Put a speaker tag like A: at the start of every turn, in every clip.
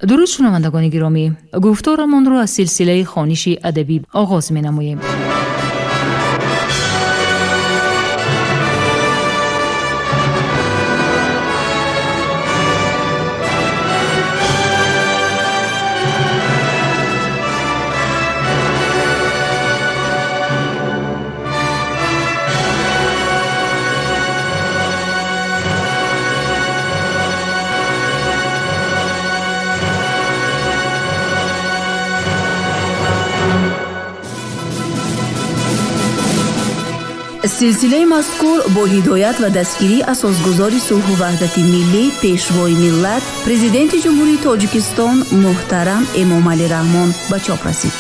A: Дуруд, шунавандагони гиромӣ! Гуфторамонро аз силсилаи хониши адабӣ оғоз менамоем.
B: Силсилаи мазкур бо ҳидоят ва дастгирии асосгузори сулҳу ваҳдати миллӣ, Пешвои миллат, Президенти Ҷумҳурии Тоҷикистон муҳтарам Эмомалӣ Раҳмон ба чоп расид.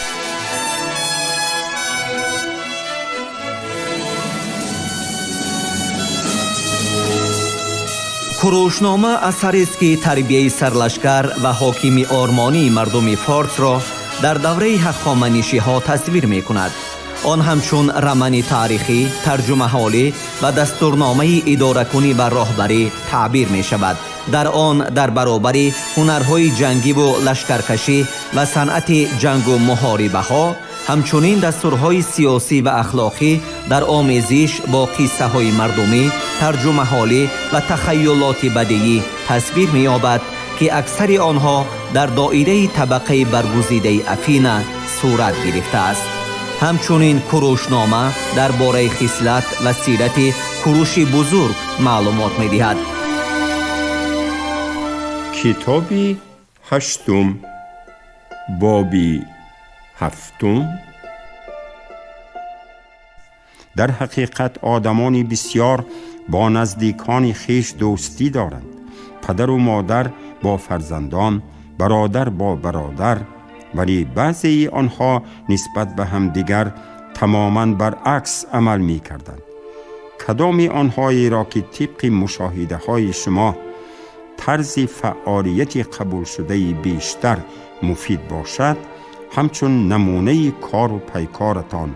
C: Курушнома асарест, ки тарбияи сарлашкар ва ҳокими ормонии мардуми форсро дар давраи ҳахоманишиҳо тасвир мекунад. Он ҳамчун рамани таърихӣ, тарҷумаҳолӣ ва дастурномаи идоракунӣ ва роҳбарӣ таъбир мешавад. Дар он дар баробари ҳунарҳои ҷангиву лашкаркашӣ ва санъати ҷангу муҳорибаҳо, ҳамчунин дастурҳои сиёсӣ ва ахлоқӣ дар омезиш бо қиссаҳои мардумӣ, тарҷумаҳолӣ ва тахайюлоти бадиӣ тасвир меёбад, ки аксари онҳо дар доираи табақаи баргузидаи Афина сурат гирифтааст. Ҳамчунин Курушнома дар бораи хислат ва сирати Куруши Бузург маълумот медиҳад.
D: Китоби ҳаштум, боби ҳафтум. Дар ҳақиқат, одамони бисьёр бо наздикони хеш дӯстӣ доранд, падару модар бо фарзандон, бародар бо бародар, вале баъзеи онҳо нисбат ба ҳамдигар тамоман баръакс амал мекарданд. Кадоми онҳоеро ки тибқи мушоҳидаҳои шумо тарзи фаъолияти қабулшудаи бештар муфид бошад, ҳамчун намунаи кору пайкоратон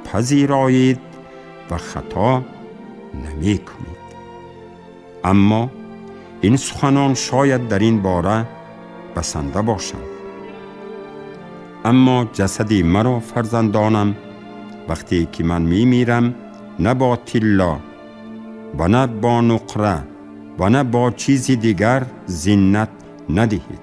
D: пазироед ва хато намекунед. Аммо ин суханон шояд дар ин бора басанда бошанд. Аммо ҷасади маро, фарзандонам, вақте ки ман мемирам, на бо тилло ва на бо нуқра ва на бо чизи дигар зиннат надиҳед.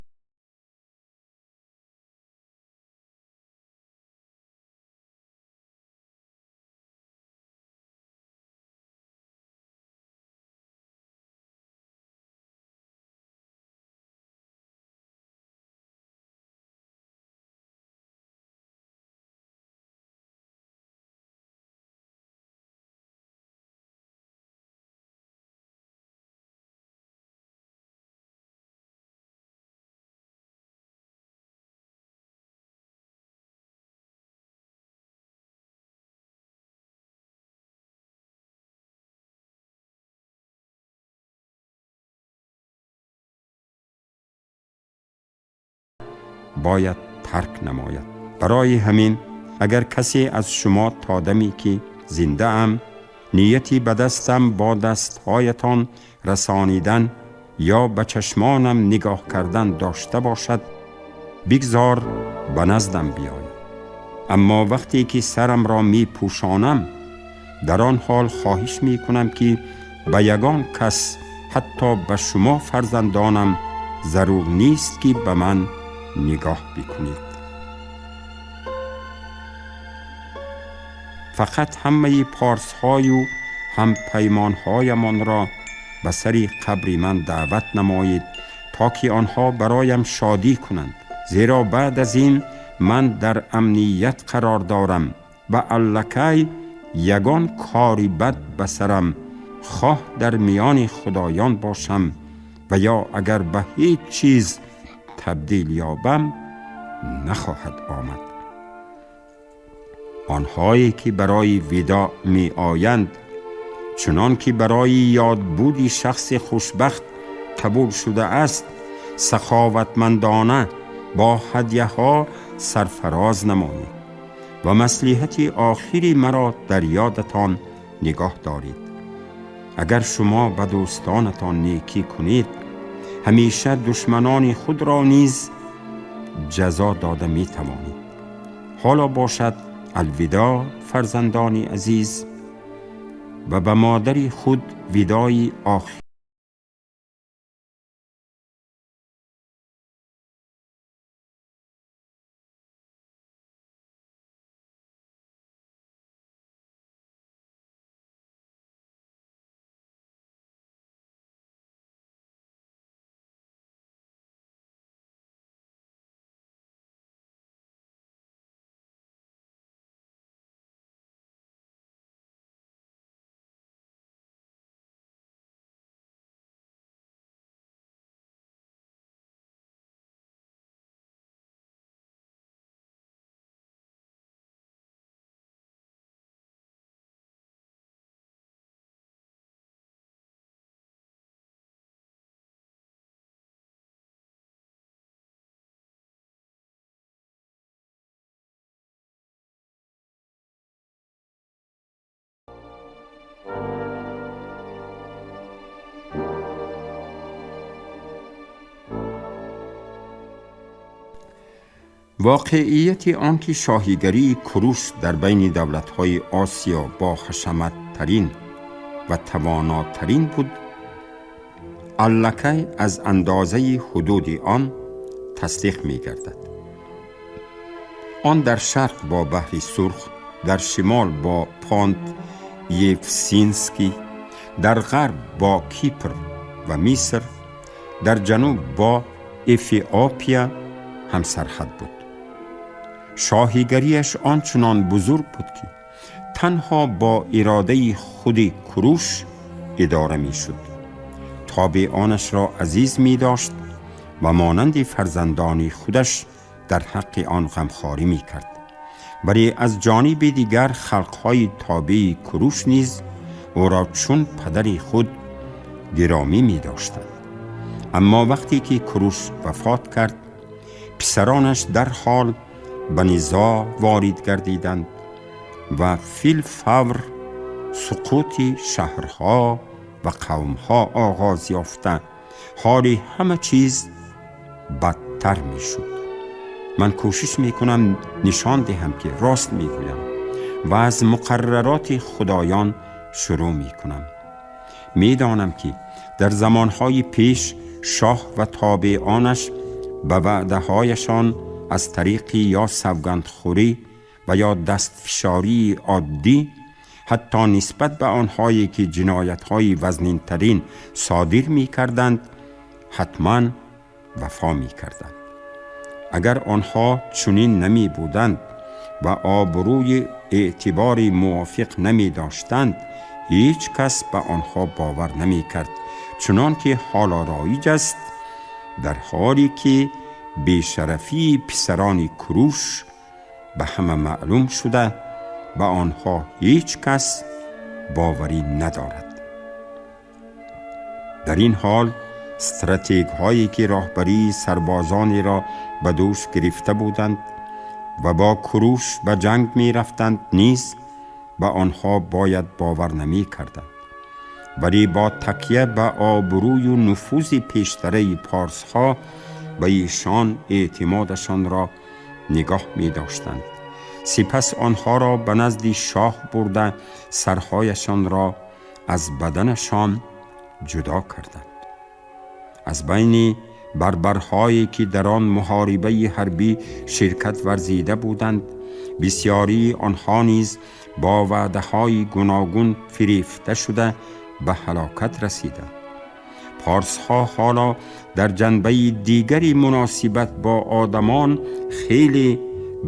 D: Бояд тарк намояд. Барои ҳамин, агар касе аз шумо то даме ки зиндаам нияти ба дастам бо дастҳоятон расонидан ё ба чашмонам нигоҳ кардан дошта бошад, бигзор ба наздам биёяд. Аммо вақте ки сарамро мепӯшонам, дар он ҳол хоҳиш мекунам, ки ба ягон кас, ҳатто ба шумо фарзандонам, зарур нест, ки ба ман нигоҳ бикунед. Фақат ҳамаи порсҳою ҳампаймонҳоямонро ба сари қабри ман даъват намоед, то ки онҳо бароям шодӣ кунанд, зеро баъд аз ин ман дар амният қарор дорам ва аллакай ягон кори бад ба сарам, хоҳ дар миёни худоён бошам ва ё агар ба ҳеҷ чиз табдил ёбам, нахоҳад омад. Онҳое ки барои видоъ меоянд, чунон ки барои ёдбуди шахси хушбахт қабул шудааст, саховатмандона бо ҳадяҳо сарфароз намоед ва маслиҳати охири маро дар ёдатон нигоҳ доред. Агар шумо ба дӯстонатон некӣ кунед ҳамеша душманони худро низ ҷазо дода метавонед. Ҳоло бошад алвидоъ, фарзандони азиз, ва ба модари худ видои охир. Воқеияти он ки шоҳигарии Куруш дар байни давлатҳои Осиё боҳашаматтарин ва тавонотарин буд, аллакай аз андозаи ҳудуди он тасдиқ мегардад. Он дар шарқ бо баҳри Сурх, дар шимол бо Понт Евсинский, дар ғарб бо Кипр ва Миср, дар ҷануб бо Эфиопия ҳамсарҳад буд. Шоҳигариаш он чунон бузург буд, ки танҳо бо иродаи худи Куруш идора мешуд. Тобеонашро азиз медошт ва монанди фарзандони худаш дар ҳаққи он ғамхорӣ мекард. Вале аз ҷониби дигар халқҳои тобеи Куруш низ ӯро чун падари худ гиромӣ медоштанд. Аммо вақте ки Куруш вафот кард, писаронаш дарҳол ба низоъ ворид гардиданд ва филфавр суқути шаҳрҳо ва қавмҳо оғоз ёфта, ҳоли ҳама чиз бадтар мешуд. Ман кӯшиш мекунам нишон диҳам, ки рост мегӯям ва аз муқаррароти худоён шурӯъ мекунам. Медонам, ки дар замонҳои пеш шоҳ ва тобеонаш ба ваъдаҳояшон аз тариқи ё савгандхӯрӣ ва ё дастфишории оддӣ, ҳатто нисбат ба онҳое ки ҷиноятҳои вазнинтарин содир мекарданд, ҳатман вафо мекарданд. Агар онҳо чунин намебуданд ва обрӯи эътибори мувофиқ намедоштанд, ҳеҷ кас ба онҳо бовар намекард, чунон ки ҳоло роиҷ аст, дар ҳоле ки бешарафии писарони Куруш ба ҳама маълум шуда, ба онҳо ҳеҷ кас боварӣ надорад. Дар ин ҳол стратегҳое ки роҳбарии сарбозонеро ба дӯш гирифта буданд ва бо Куруш ба ҷанг мерафтанд, низ ба онҳо бояд бовар намекарданд. Вале бо такя ба обрӯю нуфузи пештараи порсҳо ба эшон эътимодашонро нигоҳ медоштанд. Сипас онҳоро ба назди шоҳ бурда, сарҳояшонро аз баданашон ҷудо карданд. Аз байни барбарҳое ки дар он муҳорибаи ҳарбӣ ширкат варзида буданд, бисёрии онҳо низ бо ваъдаҳои гуногун фирефта шуда ба ҳалокат расиданд. Порсҳо ҳоло дар ҷанбаи дигари муносибат бо одамон хеле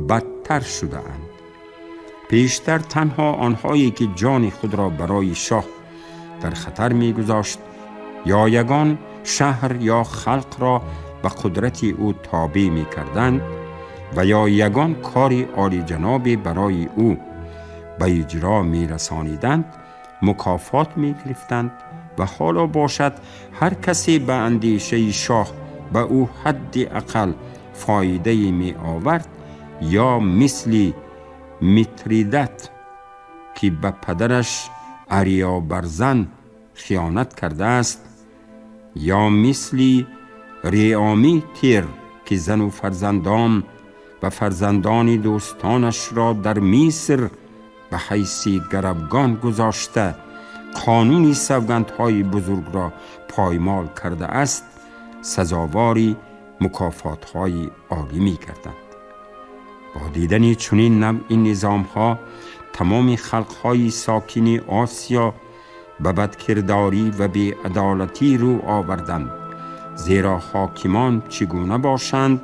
D: бадтар шудаанд. Пештар танҳо онҳое ки ҷони худро барои шоҳ дар хатар мегузошт ё ягон шаҳр ё халқро ба қудрати ӯ тобеъ мекарданд ва ё ягон кори олиҷанобе барои ӯ ба иҷро мерасониданд, мукофот мегирифтанд ва ҳоло бошад ҳар касе ба андешаи шоҳ ба ӯ ҳадди ақал фоидае меовард, ё мисли Митридат ки ба падараш Ариобарзан хиёнат кардааст, ё мисли Реомитир, ки зану фарзандон ва фарзандони дӯстонашро дар Миср ба ҳайси гаравгон гузошта, қонуни савгандҳои бузургро поймол кардааст, сазовори мукофотҳои олӣ мегарданд. Бо дидани чунин навъи низомҳо тамоми халқҳои сокини Осиё ба бадкирдорӣ ва беадолатӣ рӯ оварданд, зеро ҳокимон чӣ гуна бошанд,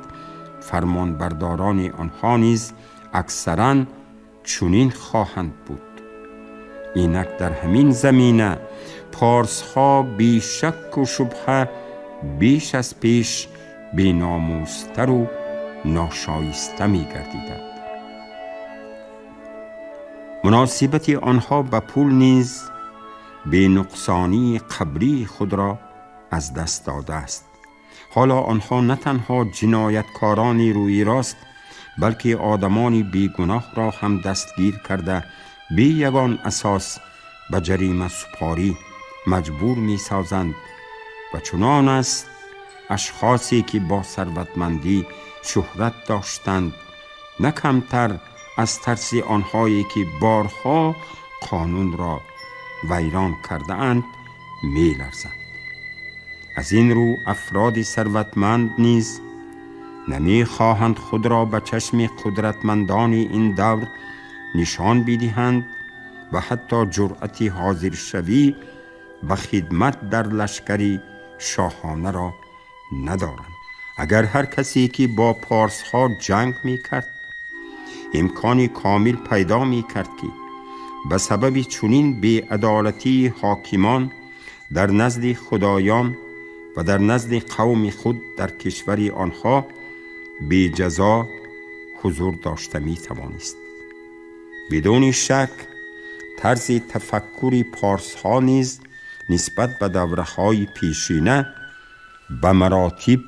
D: фармонбардорони онҳо низ аксаран чунин хоҳанд буд. Инак дар ҳамин замина порсҳо бешакку шубҳа беш аз пеш беномустару ношоиста мегардиданд. Муносибати онҳо ба пул низ бенуқсонии қаблии худро аз даст додааст. Ҳоло онҳо на танҳо ҷинояткорони рӯи рост, балки одамони бегуноҳро ҳам дастгир карда, бе ягон асос ба ҷарима супорӣ маҷбур месозанд ва чунон аст ашхосе ки бо сарватмандӣ шӯҳрат доштанд, на камтар аз тарси онҳое ки борҳо қонунро вайрон кардаанд меларзанд. Аз ин рӯ афроди сарватманд низ намехоҳанд худро ба чашми қудратмандони ин давр нишон бидиҳанд ва ҳатто ҷуръати ҳозиршавӣ ба хидмат дар лашкари шоҳонаро надоранд. Агар ҳар касе ки бо порсҳо ҷанг мекард, имкони комил пайдо мекард ки ба сабаби чунин беадолатии ҳокимон дар назди худоён ва дар назди қавми худ дар кишвари онҳо беҷазо ҳузур дошта метавонист. Бидуни шак тарзи тафаккури порсҳо низ нисбат ба давраҳои пешина ба маротиб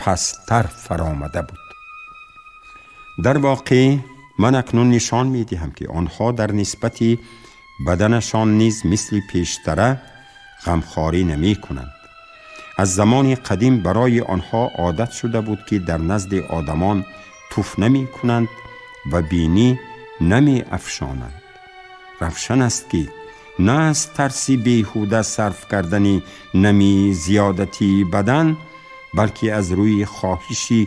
D: пасттар фаромада буд. Дар воқеъ ман акнун нишон медиҳам, ки онҳо дар нисбати баданашон низ мисли пештара ғамхорӣ намекунанд. Аз замони қадим барои онҳо одат шуда буд, ки дар назди одамон туф намекунанд ва бинӣ намеафшонанд. Равшан аст, ки на аз тарси беҳуда сарф кардани нами зиёдатии бадан, балки аз рӯи хоҳиши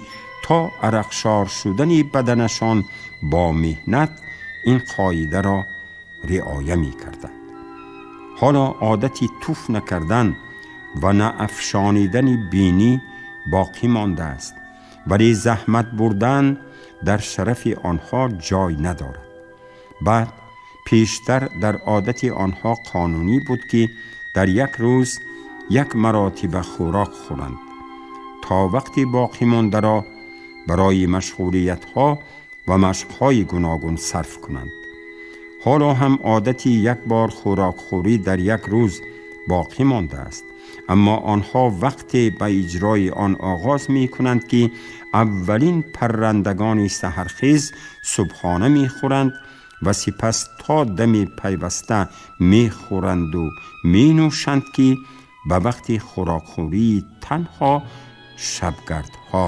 D: то арақшор шудани баданашон бо меҳнат ин қоидаро риоя мекарданд. Ҳоло одати туф накардан ва наафшонидани бинӣ боқӣ мондааст, вале заҳмат бурдан дар шарафи онҳо ҷой надорад. Баъд пештар дар одати онҳо қонунӣ буд, ки дар як рӯз як маротиба хӯрок хӯранд, то вақти боқӣ мондаро барои машғулиятҳо ва машқҳои гуногун сарф кунанд. Ҳоло ҳам одати як бор хӯрокхӯрӣ дар як рӯз боқӣ мондааст, аммо онҳо вақте ба иҷрои он оғоз мекунанд, ки аввалин паррандагони саҳархез субҳона мехӯранд ва сипас то дами пайваста мехӯранду менӯшанд, ки ба вақти хӯрокхӯрии танҳо шабгардҳо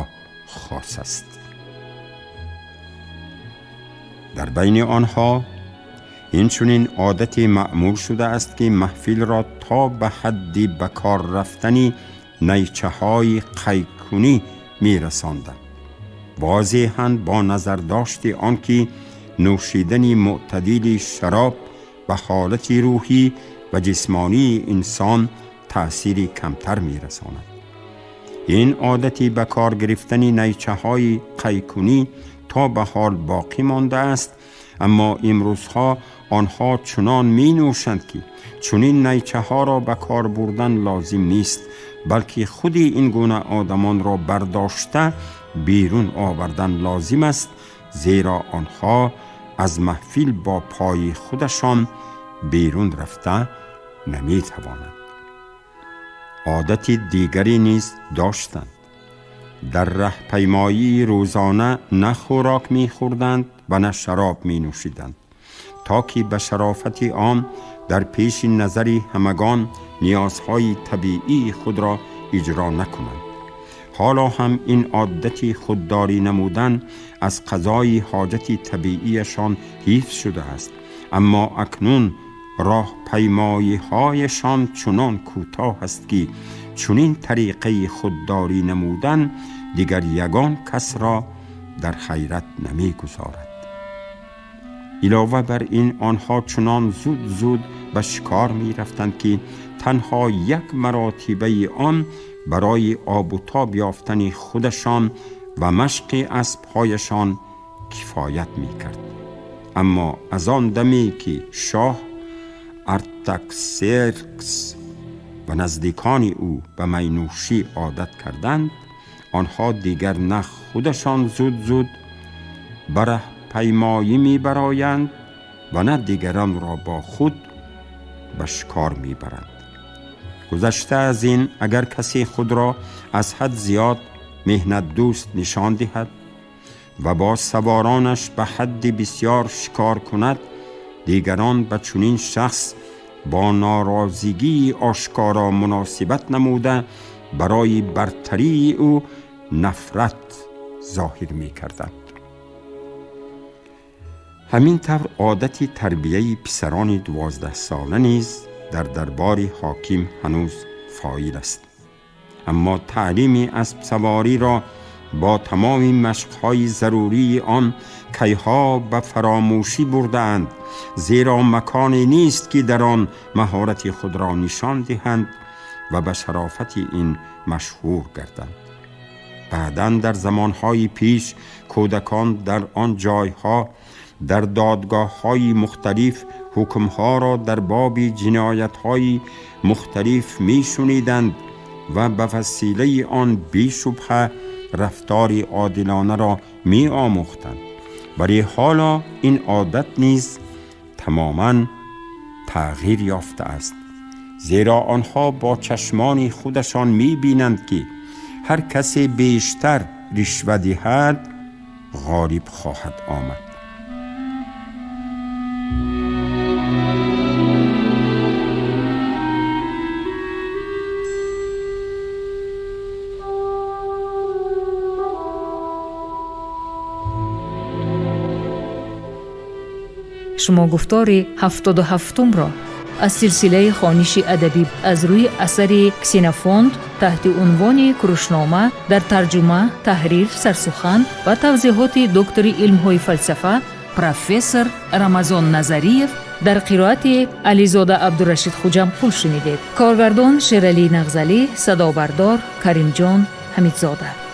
D: хос аст. Дар байни онҳо инчунин одати маъмул шудааст, ки маҳфилро то ба ҳадди ба кор рафтани найчаҳои қайкунӣ мерасонданд. Возеҳан бо назардошти он ки нӯшидани мӯътадили шароб ба ҳолати рӯҳӣ ва ҷисмонии инсон таъсири камтар мерасонад. Ин одати ба кор гирифтани найчаҳои қайкунӣ то ба ҳол боқӣ мондааст, аммо имрӯзҳо онҳо чунон менӯшанд, ки чунин найчаҳоро ба кор бурдан лозим нест, балки худи ин гуна одамонро бардошта берун овардан лозим аст, зеро онҳо аз маҳфил бо пои худашон берун рафта наметавонанд. Одати дигаре низ доштанд. Дар раҳпаймоии рӯзона на хӯрок мехӯрданд ва на шароб менӯшиданд, то ки ба шарофати он дар пеши назари ҳамагон ниёзҳои табиии худро иҷро накунанд. ҳоло ҳам ин одати худдорӣ намудан аз қазои ҳоҷати табиияшон ҳифз шудааст, аммо акнун роҳпаймоиҳояшон чунон кӯтоҳ аст, ки чунин тариқаи худдорӣ намудан дигар ягон касро дар ҳайрат намегузорад. Илова бар ин, онҳо чунон зуд зуд ба шикор мерафтанд, ки танҳо як маротибаи он барои обу тоб ёфтани худашон ва машқи аспҳояшон кифоят мекард. Аммо аз он даме ки шоҳ Артаксеркс ва наздикони ӯ ба майнӯшӣ одат карданд, онҳо дигар на худашон зуд зуд ба раҳпаймоӣ мебароянд ва на дигаронро бо худ ба шикор мебаранд. Гузашта аз ин, агар касе худро аз ҳад зиёд меҳнатдӯст нишон диҳад ва бо саворонаш ба ҳадди бисёр шикор кунад, дигарон ба чунин шахс бо норозигии ошкоро муносибат намуда, барои бартарии ӯ нафрат зоҳир мекарданд. Ҳамин тавр одати тарбияи писарони 12сола низ дар дарбори ҳоким ҳанӯз фоил аст. Аммо таълими аспсавориро бо тамоми машқҳои зарурии он кайҳо ба фаромӯшӣ бурдаанд, зеро маконе нест, ки дар он маҳорати худро нишон диҳанд ва ба шарофати ин машҳур гарданд. Баъдан дар замонҳои пеш кӯдакон дар он ҷойҳо дар додгоҳҳои мухталиф ҳукмҳоро дар боби ҷиноятҳои мухталиф мешуниданд ва ба василаи он бешубҳа рафтори одилонаро меомӯхтанд. Вале ҳоло ин одат низ тамоман тағйир ёфтааст, зеро онҳо бо чашмони худашон мебинанд, ки ҳар касе бештар ришва диҳад, ғолиб хоҳад омад.
A: Шумо гуфтори 77-умро аз силсилаи хониши адабӣ аз рӯи асари Ксенофонт таҳти унвони Курушнома дар тарҷума, таҳрир, сарсухан ва тавзеҳоти доктори илмҳои фалсафа, профессор Рамазон Назариев дар қироати Ализода Абдурашид Хуҷамқул шунидед. Коргардон Шералӣ Нағзалӣ, садобардор Каримҷон Ҳамидзода.